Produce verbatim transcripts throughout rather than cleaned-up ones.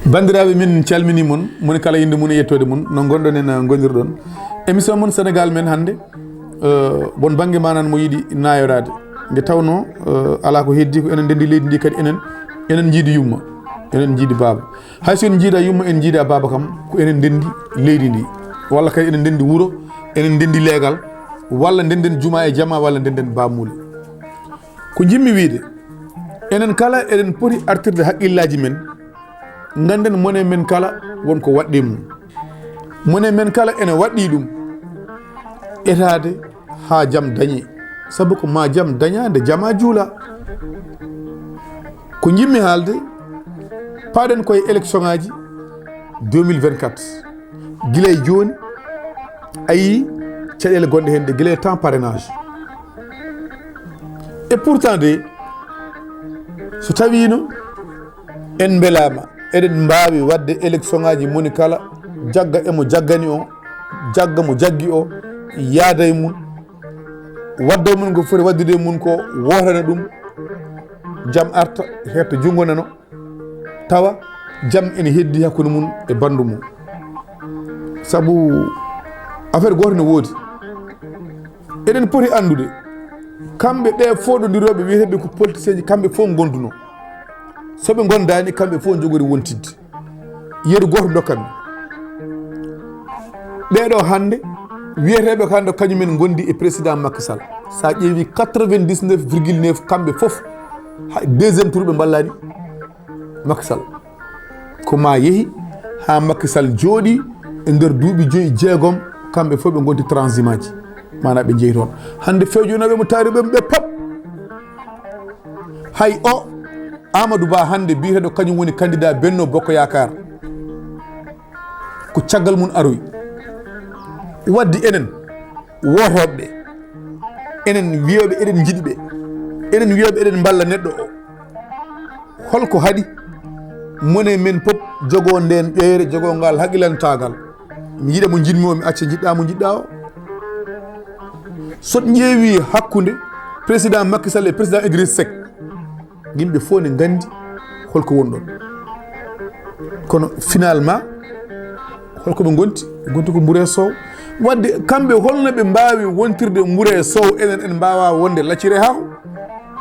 Banndiraaɓe, min calminii mon, moni kala innde mum e yettoode mum, no ngonɗon en, ngonirɗon. Émission mon Sénégal men hannde, eh, won bannge manan mo yiɗi nayoraade. Nde tawnoo, eh, alaa ko heddi ko enen ndenndi leydi ndi kadi enen, enen njiidi yumma, enen njiidi baaba. Hay so en njiida yumma, en njiida baaba kam, ko enen ndenndi leydi ndi. Walla kadi enen ndenndi wuro, enen ndenndi leegal, walla ndennden juma e jama, walla ndennden baamuule. Ko njiɗmi wiide, enen kala eɗen poti artirde haqqillaaji men, ngannden mone men kala won ko waɗɗii mum. Mone men kala ene waɗɗii ɗum etaade haa jam dañee. Sabu ko ma jam dañaa nde jama juula. Ko njiɗmi haalde, paaɗen koye élection ŋaaji deux mille vingt-quatre. Gila e jooni, a yii caɗeele gonɗe heen ɗe gila e temps parrainage. Et pourtant de, so tawiino en mbelaama, eɗen mbaawi waɗde élection ŋaaji moni kala jagga e mo jaggani o, jagga mo jaggi o, yaada e mum, wadda e mum ko foti waddude e mum ko, wootana ɗum, jam arta, heɓta junngo nano, tawa jam ene heddi hakkunde mum e banndu mum. Sabu affaire gooto ne woodi. Eɗen poti anndude, kamɓe ɓe fooɗondirooɓe wiyeteeɓe ko politicienji, kamɓe fof ngonduno. So ɓe ngondaani, kamɓe fof njogori wontidde. Yeru gooto ndokkanmi. Ɓeeɗo hannde, wiyeteeɓe ko hannde kañumen ngondi e président Macky Sall. So a ƴeewi quatre-vingt-dix-neuf virgule neuf, kamɓe fof, hay deuxième tour ɓe mballani Macky Sall. Ko ma yehi haa Macky Sall jooɗi e nder duuɓi joyi, jeegom, kamɓe fof ɓe ngonti transhumantji. Maanaa ɓe njehi toon. Hannde fewjunooɓe mo taari ɓe, ɓe pop. Hay o Amadou Ba hannde biyeteeɗo kañum woni candidat Benno Bokk Yaakaar. Ko caggal mum aroyi. Waddi enen wootooɓe ɓe, enen wiyooɓe eɗen njiɗi ɓe, enen wiyooɓe eɗen mballa neɗɗo o. Holko haɗi mone men pop jogoo ndeen ƴoyre, jogoo ngal haqilantaagal? Mi yiɗa mo njiɗmi o, mi acca njiɗɗa mo njiɗɗa o. So ƴeewi hakkunde président Macky Sall e président Idriss Seck, yimɓe fof ne nganndi holko woni ɗon. Kono finalement, holko ɓe ngonti? Ɓe ngonti ko mbure sow. Wadde kamɓe, holno ɓe mbaawi wontirde mbure sow, enen en mbaawa wonde laccire haako?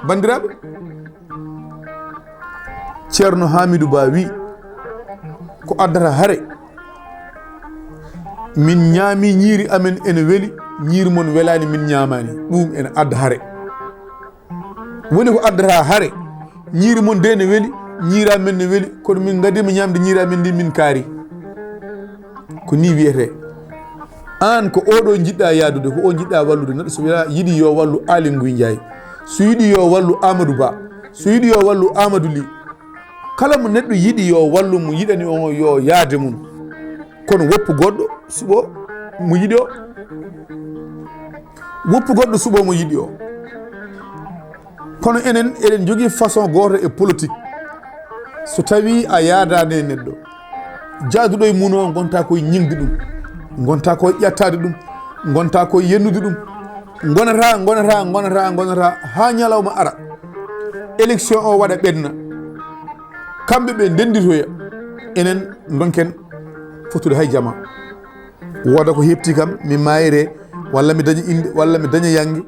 Banndiraaɓe, Ceerno Hamidou Ba wi ko addata hare, min ñaami ñiiri amen ene weli, ñiiri mon welaani, min ñaamaani. Ɗum ene adda hare. Woni ko addata hare, ñiiri mon de ne weli, ñiiri amen ne weli, kono min ngaddiima ñaamde ñiiri amen ndi, min kaari. Ko ni wiyetee. Aan ko oɗo njiɗɗa yaadude, ko o njiɗɗa wallude. Neɗɗo so wiya yiɗi yo wallu Aly Ngouille Ndiaye, so yiɗi yo wallu Amadou Ba, so yiɗi yo wallu Amadou Ly, kala mo neɗɗo yiɗi yo wallu mo, yiɗani o yo yaade mum. Kono woppu goɗɗo suɓo mo yiɗi o. Woppu goɗɗo suɓo mo yiɗi o. Kono enen, eɗen njogii façon gooto e politique. So tawii a yaadaani e neɗɗo, jaaduɗo e mum o, ngonta koye ñiŋde ɗum, ngonta koye ƴettaade ɗum, ngonta koye yennude ɗum. Ngonata, ngonata, ngonata, ngonata, haa ñalawma ara. Élection o waɗa ɓenna. Kamɓe ɓe ndennditoya, enen ndonken fottude hay jama. Wooda ko heɓti kam, mi mayre, walla mi daña innde, walla mi daña yannge.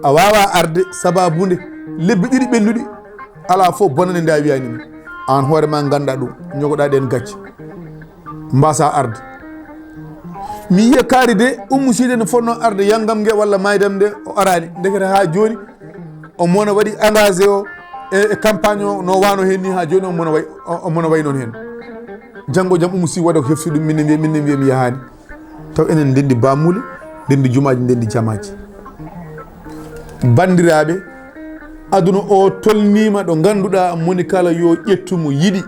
A waawa arde sabaabu nde lebbi ɗiɗi ɓennuɗi, alaa fof bonande nde a wiyaani mi. Aan hoore ma ngannda ɗum, ñogoɗa ɗeen gacce. Mbasa arde. Mi yiya kaari de, Oumou Sy de no fotnoo arde yanngam nge walla maydam nde, o araani. Ndekete haa jooni, omo waɗi engagé o e, e campagne o, no wano heen ni, haa jooni omo way, omo way noon heen. Janngo jam Oumou Sy waɗa ko hefti ɗum, min ne mbiya, min ne mbiya mi yahaani. Taw enen ndenndi baamuule, ndenndi jumaaji, ndenndi jamaaji. Banndiraaɓe, aduna o tolniima ɗo ngannduɗaa moni kala yo ƴettu mo yiɗi.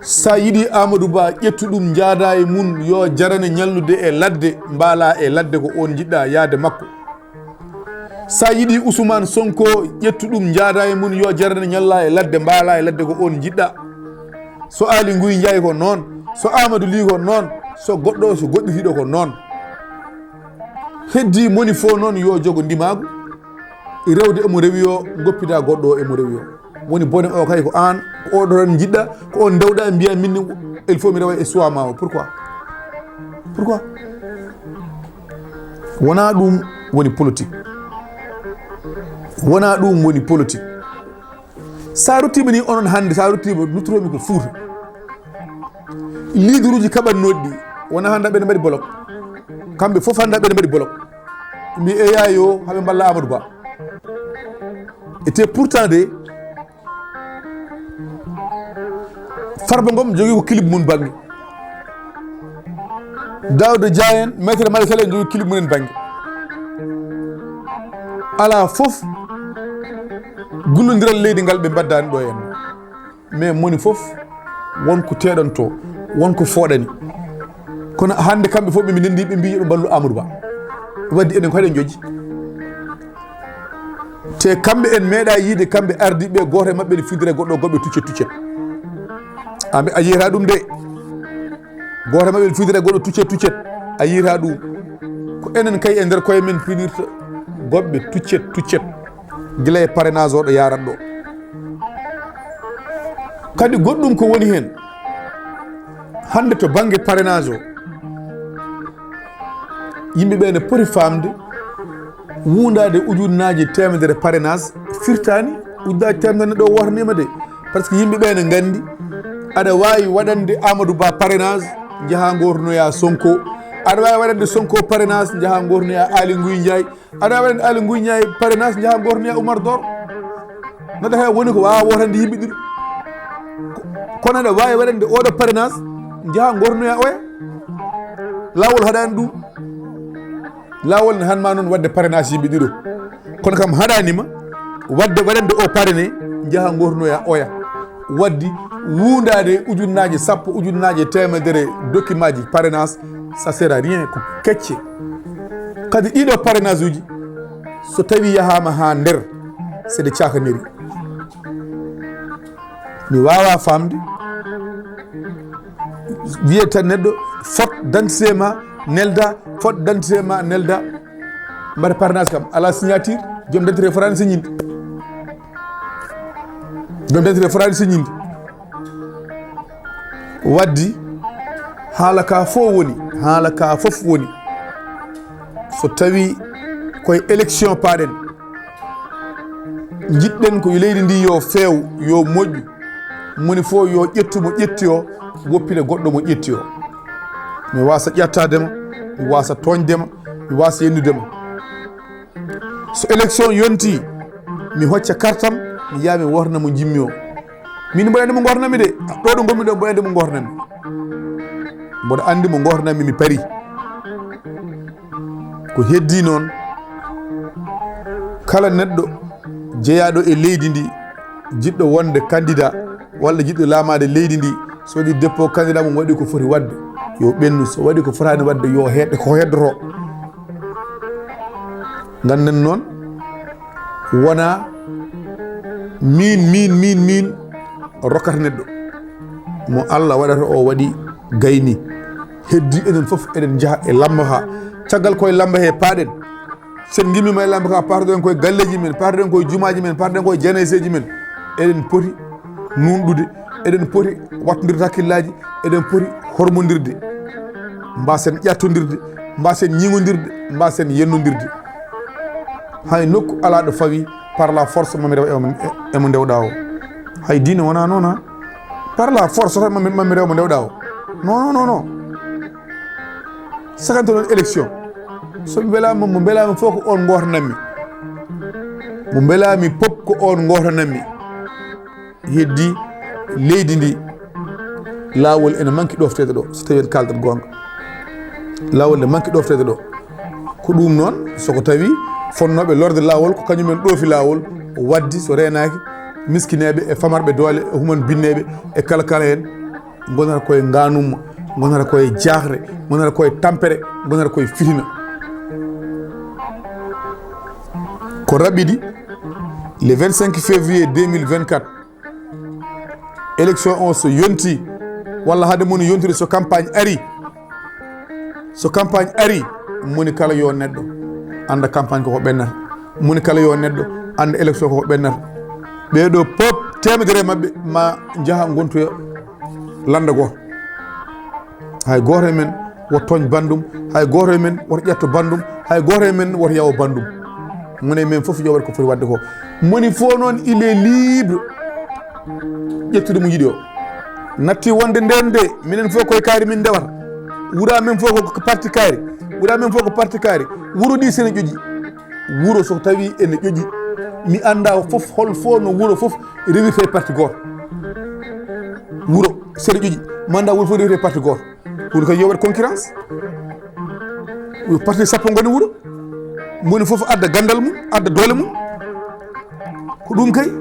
Sa yiɗi Amadou Ba, ƴettu ɗum, njaada e mum, yo jarane ñallude e ladde, mbaala e ladde ko on njiɗɗa yaade makko. Sa yiɗi Ousmane Sonko, ƴettu ɗum, njaada e mum, yo jarane ñalla e ladde, mbaala e ladde ko on njiɗɗa. So Aly Ngouille Ndiaye ko noon, so Amadou Ly ko noon, so goɗɗo, so goɗɗitiiɗo ko noon. Heddii moni fof noon yo jogo ndimaagu, rewde emo rewi o, ngoppida goɗɗo o emo rewi o. Woni bone o kay ko aan, ko oɗo tan njiɗɗa, ko on ndewɗa, mbiya min, il faut mi rewa e suwa ma o. Pourquoi? Pourquoi? Wonaa ɗum woni politique. Wonaa ɗum woni politique. Sa ruttiima ni onon hannde, sa ruttiima, nuttoroomi ko Fuuta. Leaderuuji kaɓannooɗi ɗi, wonaa hannde ɓe mbaɗi bolok. Kamɓe fof hannde ɓe mbaɗi bolok. Mbi eya yo, haɓe mballa Amadou Ba. Et te pourtant de, Farba Ngom jogii ko clip mum bannge. Daouda Dia en, Maître Malick Sall en jogii clip mum en bannge. Alaa fof gullondiral leydi ngal ɓe mbaddaani ɗo en. Mais moni fof won ko teɗanto, won ko fooɗani. Kono hannde kamɓe fof ɓe ndenndi, ɓe mbi yoɓe mballu Amadou Ba. Wadde enen ko eɗen jojji. Te kamɓe en meeɗa yiide kamɓe ardiiɓe, gooto e maɓɓe ne fidira goɗɗo goɓɓe tuccet tuccet. Amɓe a yiyata ɗum de. Gooto e maɓɓe ne fidira goɗɗo tuccet tuccet. A yiyata ɗum. Ko enen kay e nder koye men pinirta goɓɓe tuccet tuccet. Gila e parrainage o ɗo yarat ɗo. Kadi goɗɗum ko woni heen. Hannde to bannge parrainage o, yimɓe ɓe ne poti faamde, wuundaade ujunnaaji teemedere parrainage firtaani ujunnaaji teemedere neɗɗo o wootanima de. Par ce que yimɓe ɓe ne nganndi, aɗa waawi waɗande Amadou Ba parrainage, njaha ngootonoya Sonko. Aɗa waawi waɗande Sonko parrainage, njaha ngootonoya Aly Ngouille Ndiaye. Aɗa waawi waɗande Aly Ngouille Ndiaye parrainage, njaha ngootonoya Oumar Dor. Neɗɗo kay woni ko waawa wootande yimɓe ɗiɗo. Ko-, kono aɗa waawi waɗande oɗo parrainage, njaha ngootonoya oya. Laawol haɗaani ɗum. Laawol ne hanma noon waɗde parrainage yimɓe ɗiɗo. Kono kam haɗaani ma waɗde waɗande o parrainé, njaha ngootonoya oya. Waddi wuundaade ujunnaaje sappo, ujunnaaje teemedere dokimaaji parrainage, ça sert à rien, ko kecce. Kadi ɗiɗo parrainage uji, so tawi yahaama haa nder, c'est de caakaneri. Mi waawa faamde. Wiyata neɗɗo, fot d'identité ma nelda, fot d'identité ma nelda. Mbaɗa parrainage kam, ala signature, joom d'identité fotaani signinde. Joom d'identité fotaani signinde. Waddi, haala ka fof woni, haala ka fof woni. So tawi koye élection paaɗen, njiɗɗen ko leydi ndi yo feew, yo moƴƴu. Moni fof yo ƴettu mo ƴetti o, woppina goɗɗo mo ƴetti o. Mi wasa ƴattade ma, mi wasa tooñde ma, mi wasa yennude ma. So élection yonti, mi hocca kartam, mi yaha mi wootana mo njimmi o. Min mboɗo anndi mo gootanammi de, ɗo ɗo ngonmi ɗo mboɗo anndi mo gootanammi. Mboɗo anndi mo gootanammi, mi pari. Ko heddi noon, kala neɗɗo jeyaaɗo e leydi ndi, jiɗɗo wonde candidat walla jiɗɗo laamaade leydi ndi, so waɗi dépôt candidat mum, waɗi ko foti waɗde, yo ɓennu. So waɗi ko fotaani waɗde, yo heed ko heddoto. Ngannden noon, wona min, min, min, min rokkata neɗɗo. Mo Allah waɗata o waɗi gayni. Heddi enen fof eɗen njaha e lamba ha. Caggal koye lamba he paaɗen. Sen ngimmima e lamba ka, partoɗen koye galleji men, partoɗen koye jumaji men, partoɗen koye janayiseji men. Eɗen poti nunɗude, eɗen poti wattodirde hakkillaaji, eɗen poti hormondirde. Mbasen ƴattondirde, mbasen ñiŋondirde, mbasen yennodirde. Hay nokku alaa ɗo fawi par la force mami rewa emo, emo ndewɗa o. Hay diine wona noon, ha? Par la force tan mami, mami rewa mo ndewɗa o. Non, non, non, non. Sakante noon élection. So mi welaama, mo mbelaami fof ko on gootanammi. Mo mbelaami pop ko on gootanammi. Heddi leydi ndi, laawol ene manki ɗofteede ɗo, so tawi en kaaldat goonga. Laawol ne manki ɗofteede ɗo. Ko ɗum noon, so ko tawi fonnooɓe lorde laawol, ko kañumen ɗoofi laawol, waddi so reenaaki, miskineeɓe e famarɓe doole, e human binneeɓe, e kala kala heen, ngonata koye ngaanumma, ngonata koye jaaxre, ngonata koye tampere, ngonata koye fitina. Ko raɓɓiɗi le vingt-cinq février deux mille vingt-quatre, élection o so yonti, walla hade mum yontude so campagne ari, So campagne ari, moni kala yo neɗɗo annda campagne ko ko ɓennata. Moni kala yo neɗɗo annda élection ko ko ɓennata. Ɓee ɗoo pop, teemedere maɓɓe ma njaha ngontoya lannda gooto. Hay gooto e men woto tooñ banndum, hay gooto e men woto ƴetto banndum, hay gooto e men woto yawo banndum. Moni e men fof yo waɗ ko foti waɗde ko. Moni fof noon, il est libre ƴettude mo yiɗi o. Natti wonde ndeen de, minen fof koye kaari min ndewata. Wura men fof ko parti kaari. Wura men fof ko parti kaari. Wuro ɗi sene ƴoƴi. Wuro so tawi ene ƴoƴi, mi annda fof hol fof no wuro fof rewirta e parti gooto. Wuro sene ƴoƴi, mi annda wuro fof rewirta e parti gooto. Wuro kadi yo waɗ concurrence. Parti sappo ngoni wuro. Moni fof adda ganndal mum, adda doole mum. Ko ɗum kay.